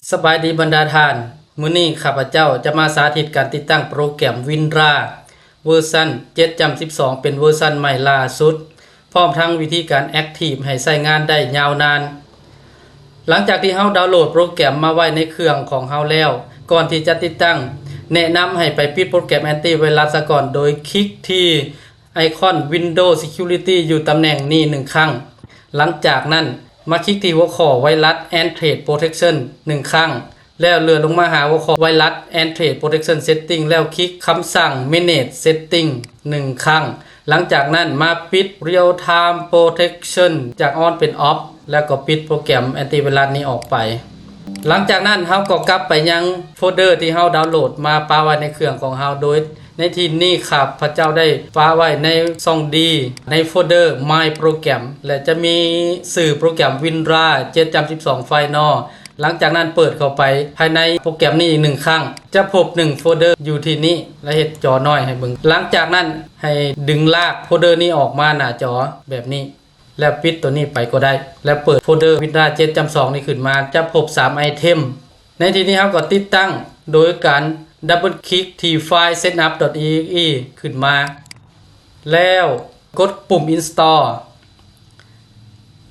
ສະບາຍດີບັນດາທ່ານ, ມື້ນີ້ຂ້າພະເຈົ້າຈະມາສາທິດການຕິດຕັ້ງໂປຣແກຣມ WinRAR ເວີຊັນ ເຈັດຈ້ຳສິບສອງ ເປັນເວີຊັນໃໝ່ລ່າສຸດ, ພ້ອມທັງວິທີການ Active ໃຫ້ໃຊ້ງານໄດ້ຍາວນານ. ຫຼັງຈາກທີ່ເຮົາດາວໂຫຼດໂປຣແກຣມມາໄວ້ໃນເຄື່ອງຂອງເຮົາແລ້ວ, ກ່ອນທີ່ຈະຕິດຕັ້ງ, ແນະນຳໃຫ້ໄປປິດໂປຣແກຣມ Antivirus ສາກ່ອນ ໂດຍຄລິກທີ່ໄອຄອນ Windows Security ຢູ່ຕຳແໜ່ງນີ້ໜຶ່ງຄັ້ງ. ຫຼັງຈາກນັ້ນ, ມາຄລິກທີ່ຫົວຂໍ້ Virus and Threat Protection ໜຶ່ງຄັ້ງ, ແລ້ວເລື່ອນລົງມາຫາຫົວຂໍ້ Virus and Threat Protection Setting ແລ້ວຄລິກຄຳສັ່ງ Manage Setting ໜຶ່ງຄັ້ງ. ຫຼັງຈາກນັ້ນ, ມາປິດ Real Time Protection ຈາກ On ເປັນ Off ແລ້ວກໍປິດໂປຣແກຣມ Antivirus ນີ້ອອກໄປ. ຫຼັງຈາກນັ້ນ, ເຮົາກໍກັບໄປຍັງໂຟນເດີທີ່ເຮົາດາວໂຫຼດມາປະໄວ້ໃນເຄື່ອງຂອງເຮົາ, ໂດຍໃນທີ່ນີ້ຂ້າພະເຈົ້າໄດ້ປະໄວ້ໃນຊ່ອງ D ໃນໂຟນເດີ My Program ແລະ ຈະມີຊື່ໂປຣແກຣມ WinRAR ເຈັດຈ້ຳສິບສອງ Final. ຫຼັງຈາກນັ້ນເປີດເຂົ້າໄປພາຍໃນໂປຣແກຣມນີ້ອີກໜຶ່ງຄັ້ງ, ຈະພົບໜຶ່ງໂຟນເດີຢູ່ທີ່ນີ້ ແລະ ເຮັດຈໍນ້ອຍໃຫ້ເບິ່ງ. ຫຼັງຈາກນັ້ນໃຫ້ດຶງລາກໂຟນເດີນີ້ອອກມາໜ້າຈໍແບບນີ້ ແລ້ວປິດໂຕນີ້ໄປກໍໄດ້ ແລ້ວເປີດໂຟນເດີ WinRAR ເຈັດຈ້ຳສອງນີ້ຂຶ້ນມາ, ຈະພົບສາມໄອເທັມ. ໃນທີ່ນີ້ເຮົາກໍຕິດຕັ້ງໂດຍການດັບເບິນຄລິກທີ່ FileSetup.exe ຂຶ້ນມາ ແລ້ວກົດປຸ່ມ Install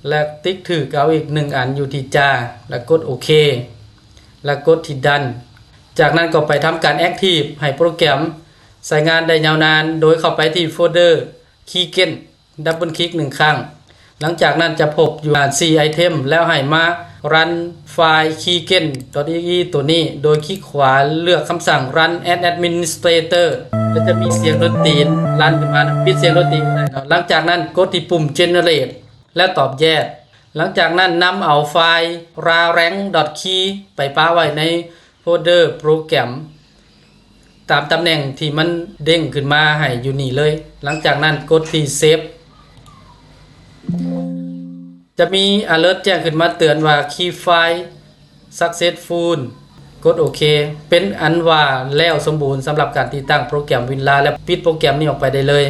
ແລະ ຕິກຖືກເອົາອີກໜຶ່ງອັນຢູ່ທີ່ Jar ແລະ ກົດໂອເຄ ແລະ ກົດທີ່ Done. ຈາກນັ້ນກໍໄປທຳການ Active ໃຫ້ໂປຣແກຣມໃຊ້ງານໄດ້ຍາວນານ ໂດຍເຂົ້າໄປທີ່ໂຟນເດີ Keygen ດັບເບິນຄລິກໜຶ່ງຄັ້ງ. ຫຼັງຈາກນັ້ນຈະພົບຢູ່ສີ່ໄອເທັມ ແລ້ວໃຫ້ມາ Run File Keygen.exe ໂຕນີ້ ໂດຍຄລິກຂວາເລືອກຄຳສັ່ງ Run as Administrator ແລ້ວຈະມີສຽງດົນຕີນລັນຂຶ້ນມາ, ປິດສຽງດົນຕີນກໍໄດ້ເນາະ. ຫຼັງຈາກນັ້ນກົດທີ່ປຸ່ມ Generate ແລ້ວຕອບ Yes. ຫຼັງຈາກນັ້ນນຳເອົາໄຟລ໌ rarrank.key ໄປປະໄວ້ໃນໂຟນເດີໂປຣແກຣມ ຕາມຕຳແໜ່ງທີ່ມັນເດ້ງຂຶ້ນມາໃຫ້ຢູ່ນີ້ເລີຍ. ຫຼັງຈາກນັ້ນກົດທີ່ Save. ຈະມີ alert ແຈ້ງຂຶ້ນມາເຕືອນວ່າ Key File Successful. ກົດໂອເຄ. ເປັນອັນວ່າແລ້ວສົມບູນສຳລັບການຕິດຕັ້ງໂປຣແກຣມ WinRAR ແລະ ປິດໂປຣແກຣມນີ້ອອກໄປໄດ້ເລີຍ.